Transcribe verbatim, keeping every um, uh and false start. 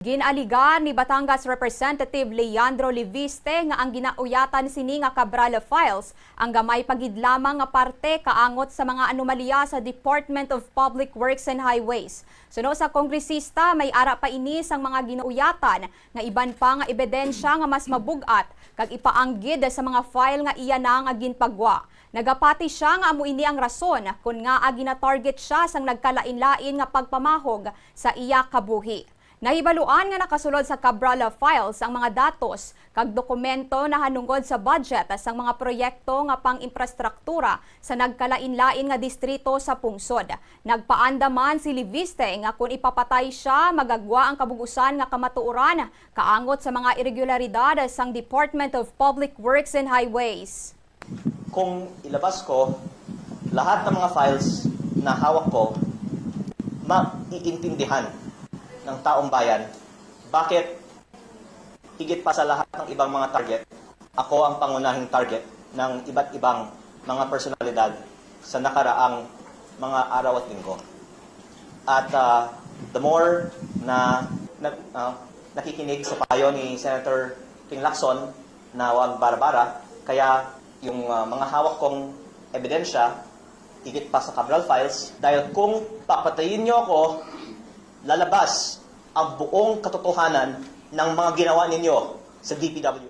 Ginaligar ni Batangas Representative Leandro Leviste nga ang ginauyatan sini nga Cabral Files ang gamay pa gid lamang nga parte kaangot sa mga anomalya sa Department of Public Works and Highways. Suno sa kongresista, may ara pa ini sang mga ginauyatan nga iban pa nga ebidensya nga mas mabug-at kag ipaanggid sa mga file nga iya na nga ginpagwa. Nagapati sia nga amo ini ang rason kon ngaa gina-target sia sang nagkalain-lain nga pagpamahog sa iya kabuhi. Nahibaluan nga nakasulod sa Cabral Files ang mga datos kag dokumento nahanungod sa budget sang mga proyekto nga pang-imprastruktura sa nagkalain-lain nga distrito sa pungsod. Nagpaanda man si Leviste nga kon ipapatay sia, magagwa ang kabug-usan nga kamatuoran kaangot sa mga iregularidad sang Department of Public Works and Highways. Kung ilabas ko lahat ng mga files na hawak ko, maiintindihan ng taong bayan bakit higit pa sa lahat ng ibang mga target, ako ang pangunahing target ng iba't ibang mga personalidad sa nakaraang mga araw at linggo. At ah, the more na, na ah, nakikinig sa payo ni Senator Ping Lacson na wag bara-bara, kaya yung ah, mga hawak kong ebidensya, higit pa sa Cabral Files, dahil kung papatayin niyo ako, lalabas ang buong katotohanan ng mga ginawa ninyo sa D P W.